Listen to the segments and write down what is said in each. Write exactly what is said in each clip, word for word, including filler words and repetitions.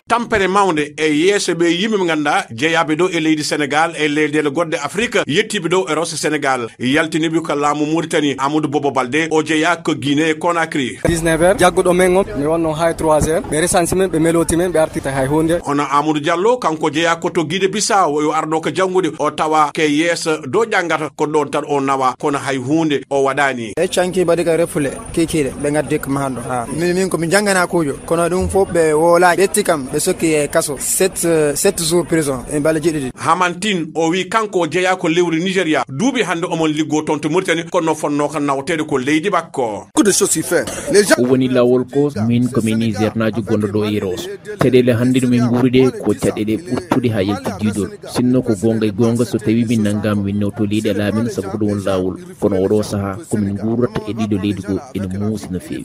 Tampere mawnde e yeeso ɓe yimɓe ɓe ngannduɗaa jeyaaɓe ɗo e leydi Senegal e leyɗeele goɗɗe Afrik, yettiiɓe ɗo e Rosso Senegal, yaltiniiɓe ko laamu Mauritanie, Amadou Bobo Balde, o jeyaa ko Guinée Conakry. Dix-neuf heures, jagguɗo men on, mi wonno hay trois heures, ɓe resansi men, ɓe meloti men, ɓe artita hay huunde. Hono Amadou Diallo, kanko jeyaa ko to Guinée Bissau, o arno ko janngude, o tawa ke yeeso ɗo ƴanngata, ko ɗon tan o nawa, kono hay huunde o waɗaani. E canki mbaɗi ka refule, kikiiɗe, ɓe ngaddi ko mahanɗo. Ha. Min, min ko mi janngana kuujo, kono ɗum fof ɓe wolaaki, ɓe ƴetti kam, ɓe sokki e kaso, sept, euh, sept jours prison, e mbala jiɗi ɗiɗi. Hamantin, o wi kanko o jeyaa ko lewru Nigeria, duuɓi hannde omon liggoo toon to Mauritanie, kono no fonnoo ko nawteede ko leydi makko. Beaucoup de choses s'y fait. Les gens... Ko woni laawol ko, min ko mi Nigernaajo gonɗo ɗo e Rosso. Caɗeele hannde no min nguuri ɗe, ko caɗeele ɓurtuɗe haa yalti diidol. Sinno ko goonga e goonga, so tawi min nanngaama, min nawto leydi alaa min, sabu ko ɗum woni laawol. Kono oɗo sahaa, ko min nguurata e ɗiɗo leydi goo, ene muusi no feewi.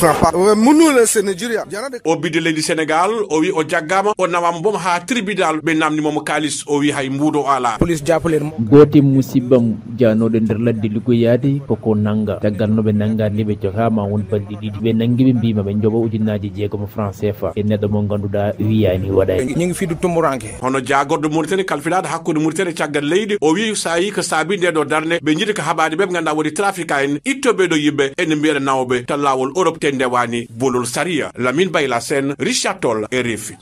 Munule se Nigeria. O bidde leydi Senegal, o wi o jaggaama, o nawama boom haa tribunal, ɓe namni mo mo kaalis, o wi hay mbuuɗo o alaa. Police jàpp leen. Gooto e musibbam jaanooɗo nder ladde liggoyaade ko ko nannga. Caggal no ɓe nanngaade, ɓe jogaama won balɗe ɗiɗi. Ɓe nanngi ɓe mbiima ɓe njoɓa ujunnaaje jeegom franc C F A. E neɗɗo mo ngannduɗaa wiyaani waɗaani. Ñu ngi fii du tumuranke. Hono jaagorɗo Mauritanie kalfinaade hakkunde Mauritanie caggal leydi, o wi so a yii ko saabi nde ɗo darnde, ɓe njiɗi ko haɓaade ɓe ɓe ngannduɗaa woni trafiquant en, ittooɓe ɗo yimɓe, ene mbiya nawɓe to laawol Europe te ndewaani bolol sariya. Lamine Bayla Sène, Richard Toll, R F I.